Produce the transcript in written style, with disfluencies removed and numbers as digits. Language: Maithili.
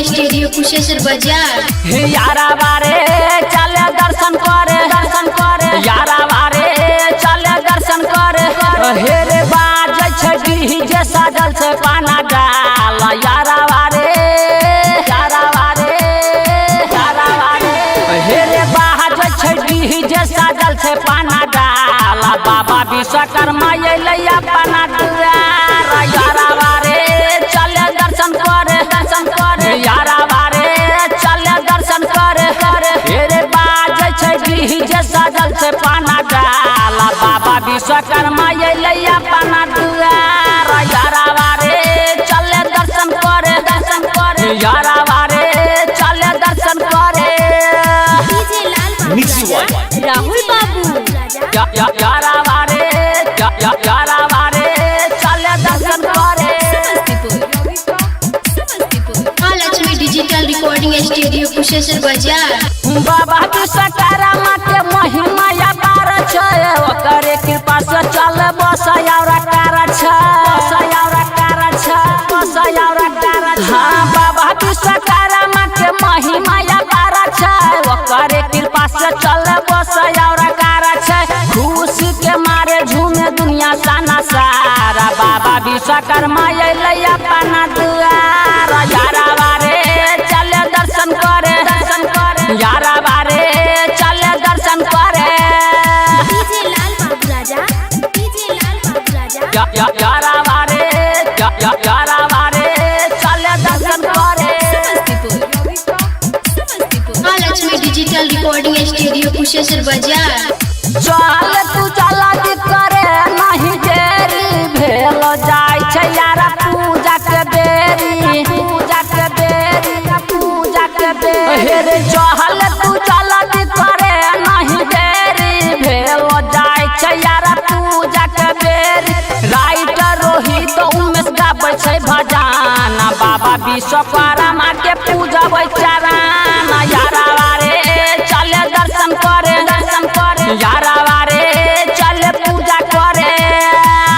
स्टूडियो कुशेश्वर बाजार। यारा बारे चले दर्शन करे, दर्शन करे। यारा बारे चले दर्शन करे, हे रे बाजै छै डीजे सजल छै पाना डाल। यारा बारे, यारा बारे, यारा बारे, हे रे बाजै छै डीजे सजल छै पाना डाल। बाबा विश्वकर्मा अयलै अपना दुआर। यारा बारे चले दर्शन करे, दर्शन करे। यारा बारे चले दर्शन करे, करे। हे रे बाजै छै डीजे सजल छै पाना डाल। बाबा विश्वकर्मा अयलै अपना दुआर। यारा बारे चले दर्शन करे, दर्शन करे। यारा बारे चले दर्शन करे। डीजे लाल बाबू Mix राजा, one. Rahul बाबू या या यारा बारे, या या यारा बारे चले दर्शन करे। Samastipur, Samastipur. Mahalakshmi digital recording studio Kusheshwar बाजार। बाबा विश्वकर्मा के महिमा अपार छै, ओकरे कृपा से चल बस और कार छै, बस और कार छै, बस और कार छै। हाँ, बाबा विश्वकर्मा के महिमा अपार छै, ओकरे कृपा से चल बस और कार छै। खुशी के मारे झूमे दुनिया साना सारा। बाबा विश्वकर्मा अयलै अपना दुआर। यारा बारे चले दर्शन करे, दर्शन करे। यारा बारे चले दर्शन करे। डीजे लाल बाबू राजा, डीजे लाल बाबू राजा, या या यारा बारे, या या यारा बारे चले दर्शन करे। Samastipur, Samastipur. Mahalakshmi digital recording studio Kusheshwar बाजार। चल तू चला करे नहीं देरी, भेल जाय छै यारा पूजा के बेरी, पूजा के बेरी, पूजा के बेरी। हे रे चल तू चला करे नहीं देरी, भेल जाय छै यारा पूजा के बेरी। राइटर रोहित उमेश गाबै छै भजाना। बाबा विश्वकर्मा के